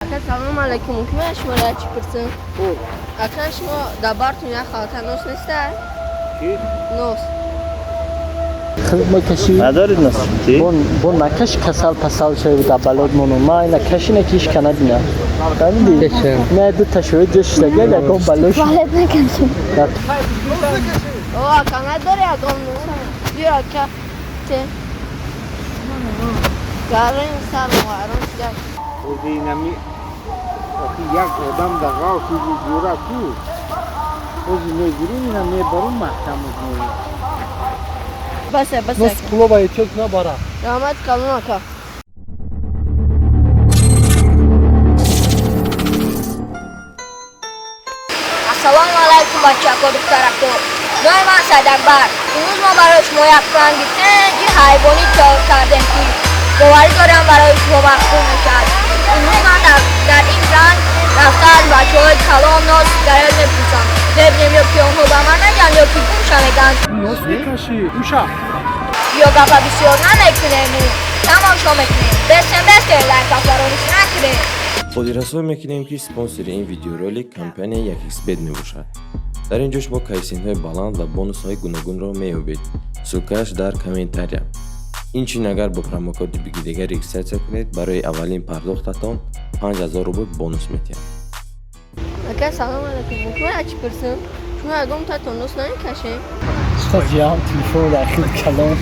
Ака, салом алейкум. Мумкин аст шуморо як чӣ пурсам? Ака, шумо дар бартон як халта нос неста? Чӣ? Нос. Мекашӣ? Надоред нос? Чӣ? Бон накаш, касал пасал шавӣ, дар балод мону. Ма ина каши накиш кана бина. Фаҳмидӣ? Не, ду та шоҳид ҷо шиштага, ягон балош. Туалет накашем. О, ака, надори ягон нос? Биё, ака. Те. Гарем сар вайрон шуда. Ози инами охи як одам дар ғавти ҷура ку. Ози мегирим, ина мебарум, маҳкам мекунем. Басе, басе. Нос кулоба эҳтиёт набара. Раҳмат калон, ака. Ассалому алайкум, бачако, духтарако. Номи ман Сайдакбар. Имрӯз мо барои шумо як пранки тинҷи ҳайвонӣ тайёр кардем, ки боварӣ дорам, барои шумо маъқул мешавад. Имрӯз ман дар ин пранк рафта аз бачаҳои калон нос, сигарет мепурсам. Мебинем, ё ки онҳо ба ман мегӯянд, ё ки гумша мегӯянд. Нос мекашӣ? Уша. Ё гапа бисёр намекунему тамошо мекунем. Бестем, бесте, лайка фаромӯш накунем. Хотиррасон мекунем, ки спонсори ин видеоролик компания 1xBet мебошад. Дар ин ҷо шумо коэффисиентҳои баланд ва бонусҳои гуногунро меёбед. Ссылкааш дар комментария. Инчунин, агар бо промокоди бигидега регистрация кунед, барои аввалин пардохтатон 5000 рубл бонус метиҳад. Ака, салом алейкум. Мумкин аст як чӣ пурсам? Шумо ягон татон нос намекашем? Устод, ҷиҳам телефон дар хел калон.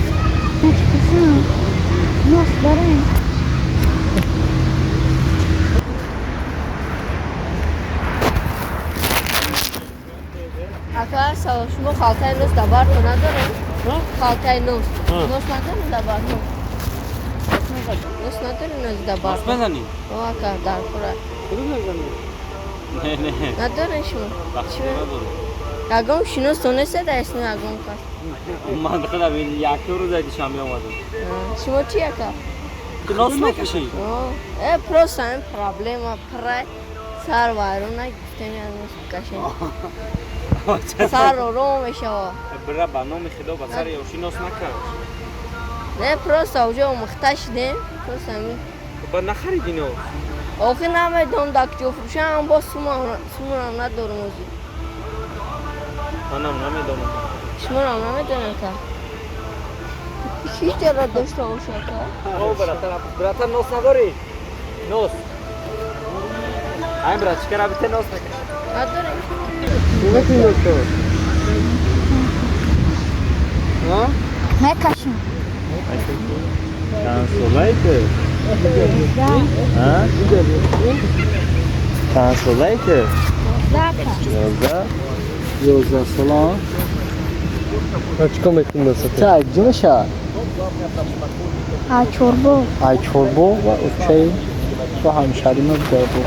Нос дорем. Ака, салом. Шумо халтаи нос дар бартон надорем? Халтаи нос. Нос надорем дар бартон? Нос надорем, нос дар бартон? Мезанӣ? О, ака, дар хура. Не, не. Надорем шумо? Бахши, надорам. Ягон шинос неста дар исми ягон кас? Ман худам як рӯз душанбе омадам. Шумо чи, ака? Ту нос мекашӣ? О, просто ҳамин проблема пурра сар вайрон гуфтем, як нос бикашем. Сар ором мешава. Бира, ба номи худо, ба сари ёшӣ нос накард. Не, просто уже омӯхта шидем. Просто ҳамин. Ба нахариди нос? Охи намедонам дар куҷо фурӯшам, боз сумурам надорам озӣ. Манам намедонам. Шуморам намедонам, ка. Ҳеҷ ҷара дошта боша, ака. О, братан, братан, нос надорӣ? Нос. Ай, брат, чикара бите нос накашӣ? Надорем. Мекунӣ нос то? Мекашем. Чанд солаи ту? Ҳа? Чанд солаи ту? 11. 11 сола. Чикор мекунӣ носата? Та ҷо меша? А чорбо. Ай чорбо ва очаи то ҳамшаҳри мо буда бо.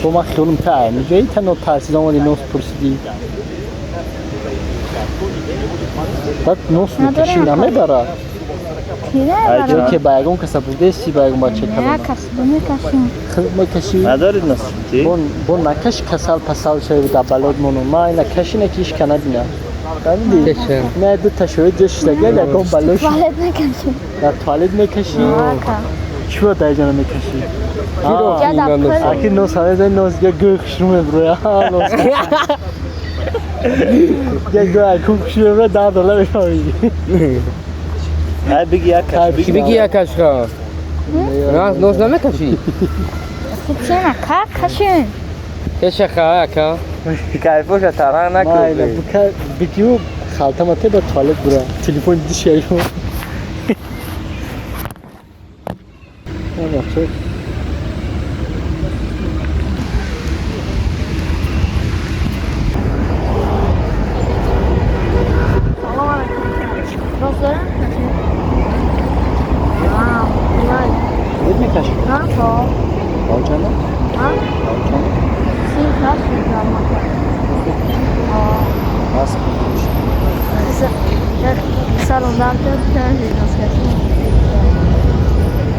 Бо ман хиёлам та ай миҷои та но тарсида омади, нос пурсидӣ. Баъд нос мекашӣ, намебара? Ё ки ба ягон каса бурдеси, ба ягон бача калон? Мекашӣ? Надоред нос? Чӣ? Бон накаш, касал пасал шавӣ, дар балод мону. Ма ина каши накиш кана бина. Фаҳмидӣ? Не, ду та шоҳид ҷо шиштага, ягон балош. Туалет накашем. Дар туалет мекашӣ? Чӣ ба дар ҷана мекашӣ? Аки нос ҳамезани, нос я гӯй хушрӯ мебуроя. Нос я гӯй акун хушрӯ мебуроя, 10 доллар мефаҳмидӣ. Ай, биги як каш. Ки биги як кашха? Нос намекашӣ? Чена ка кашем. Кешаха, ака. Кайфоша таранг Майна накун. бука бигиу халтамате ба туалет бура. Телефон дишаю. Бача. Салом алейкум. Нос дорем? Буд мекашӣ? Ҳа, то. Болчана? Ҳа? Болчана? 38. Бас. Саром дард кард, нос кашем.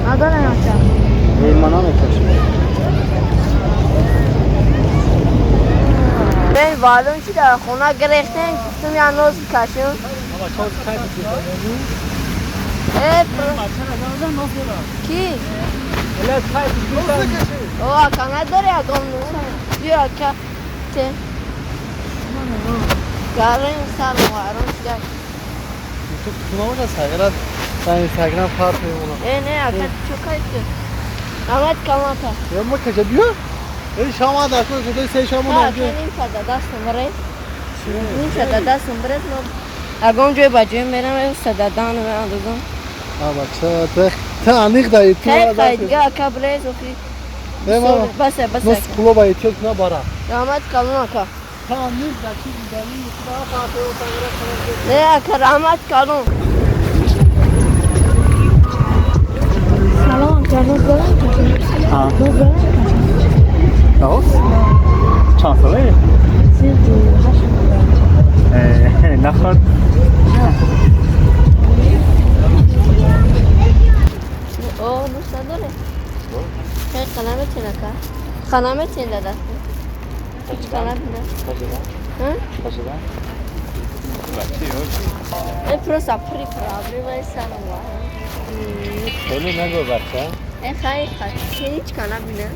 Надорем, ака? Э, ман намекашам. Бен валон чи дар хона гирехтем, гуфтам я нос бикашем. Э, ки? О, ака надори ягон нос? Биё ака, те. Гарем сар вайрон шуда. Ту кунам саграт дар Инстаграм фарқ мемонам. Э, не, ака, чо кайти? Раҳмат калон ака. Я мекаша биё. Эй шама дар кун шуда се шама Ха, ака, ним шада дастам брез. Ним шада дастам брез, но ягон ҷой ба ҷой мерам, э, сададан меандозам. А бача, те аниқ даи ту. Хай, хай, дига ака брез, охи. Не, мама. Басе, басе. Нос пуло ба эҳтиёт куна бара. Раҳмат калон ака. Те аниқ да чи дидани ту Не, ака, раҳмат калон. Салом, ака, нос дорам кашем? Нос дорам кашем? Нос? Чанд солае? 38. Наход. О, нос надоре? Хай, қаламетен ака. Қаламетен дада. Ҳеҷ қалам не. Ҳа? Э, просто при проблема сарам вайрон. Хеле нагӯ бача. Э, хай, хай, ҳеҷ кана бина.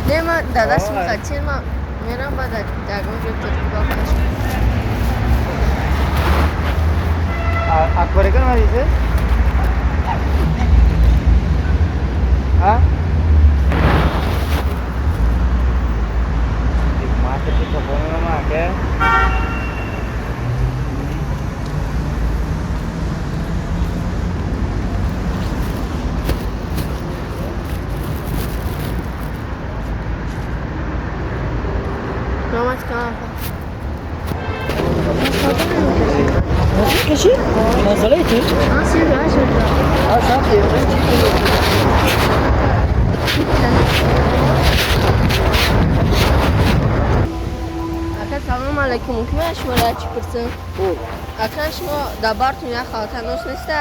Не, ман дадашм хачи, ман мерам баъд ягон ҷой туркиба кашам. Акбарекан надисе? А? Маташи капонама аке. Раҳмат калон ака. Каши? Чанд солае ту? А, 38. Ака, салом алайкум. Мумкин аст шуморо чӣ пурсам? Ака, шумо дар бартон як халта нос неста?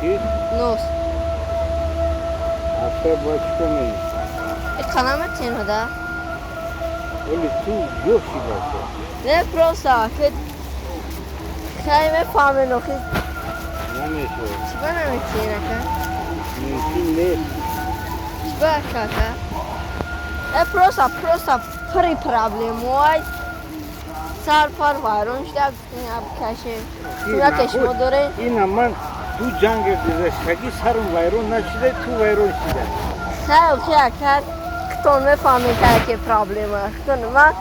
Чӣ? Нос. Ака, ба чӣ кунӣ? Э, қаламетен ҳада? Вале ту ёши бача. Не, просто ака, хай мефаҳмем охи. Намешавад. Чӣ ба наметиҳен ака? Мумкин нест. Чӣ ба ака, ака? Э, просто при проблемой сар пар вайрон шуда, гуфтем я бикашем. Яке шумо доред? Ина ман ду ҷанга гузаштагӣ сарам вайрон нашуда, ту вайрон шуда. Хай, охи ака, худтон мефаҳмед ки проблема. Худтон ман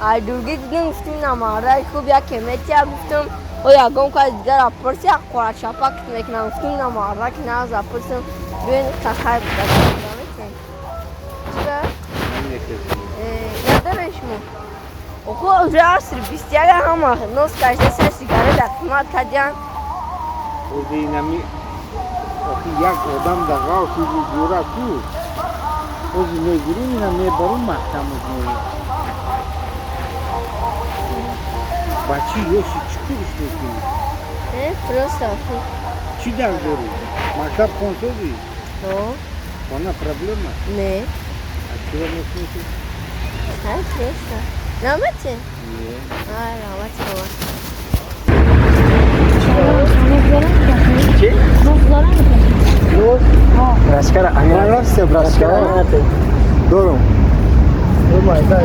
ай дургӣ дидем, гуфтем на мардаи хуб яке метия гуфтам. О, ягон кас дигара пурси, як қурачапа кит мекунам. Гуфтем на марда ки наза пурсам. Биён хай буда. Чӣ ба? Намекашӣ. Э, надоред шумо? Охо, уже асри 21 ҳама нос кашида, се сигарета қимат кардиян. Ози инами охи як одам да ғалти ҷура ку. Ози мегирим ина мебарум маҳкам мекунем. Бачи ёши чӣ куриш мекунӣ? Э, просто охи. Чӣ дард дорӣ? Мактаб хонсозӣ? О, Хона проблема? не. А чиро мекунӣ ту? Хай, просто. Наметен? Не. Ай, раҳмат калон. Нос дорам кашем? Чӣ? Нос дорам кашем? Нос? Брашкара Ман рафтем брашка. Дорум. Да.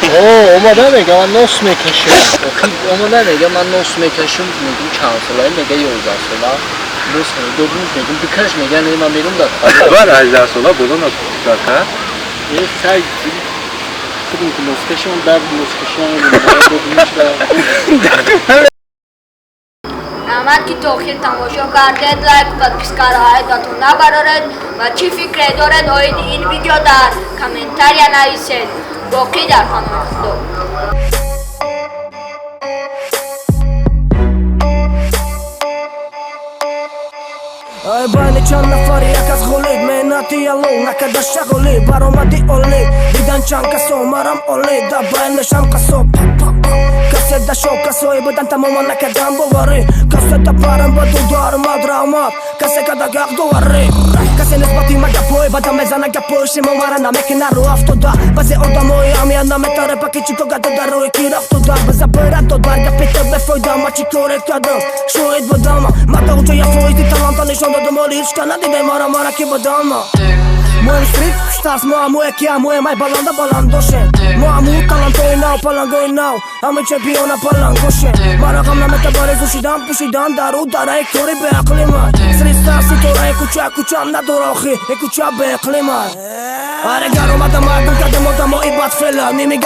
О, омада мега ман нос мекашам. Охи, омада мега ман нос мекашам, мегум чанд сола, мега 11 сола. Нос додум, мегум бикаш, мега не, ман мерум дар. Бар 18 сола боло нос ка? Э, сай худум ки нос кашам, дар нос кашам, додум шуда. Раҳмат ки то охир тамошо кардед. Лайк, подписка ро ҳаётатон набароред ва чӣ фикре доред оиди ин видео дар комментария нависед. Боқӣ дар паноҳи Худо. Ай байни чанд нафари як аз ғолиб меҳнати ҳалол накарда шағолӣ баромади олӣ дидан чанд касо марам олӣ да байн мешам қассоб. Каси Касе да шок, касое будан тамоман накардан боварӣ. Касе да парам ба дудармад раҳмат, касе када гақ доварӣ. Касе нисбати ма гапҳои бада мезана, гапҳои шумо мара намекина рӯ афтода. Баъзе одамои ҳамия наметаре паки чӣ ко гада дар рӯи ки рафтода. Биза бира дод бар гапи ту бефоида, ма чӣ коре кардам, шоҳид будама. Ма та уҷо як фоизи таланта нишон додам, оли ҳичка надидай мара, мара ки будама. Моем Street Stars, мо ҳамое ки ҳамоем, ай баланда баландошем. Мо ҳаму талантои нав, палангои нав, ҳами чемпиона палангошем. Мара ғам намета бари зушидан, пӯшидан дару дараи кори беақли ман. Street Stars ситораи кӯча, кӯчам надора охи, э кӯча беақли ман. Аре гар омада мардум кардем одамои бадфела. Ними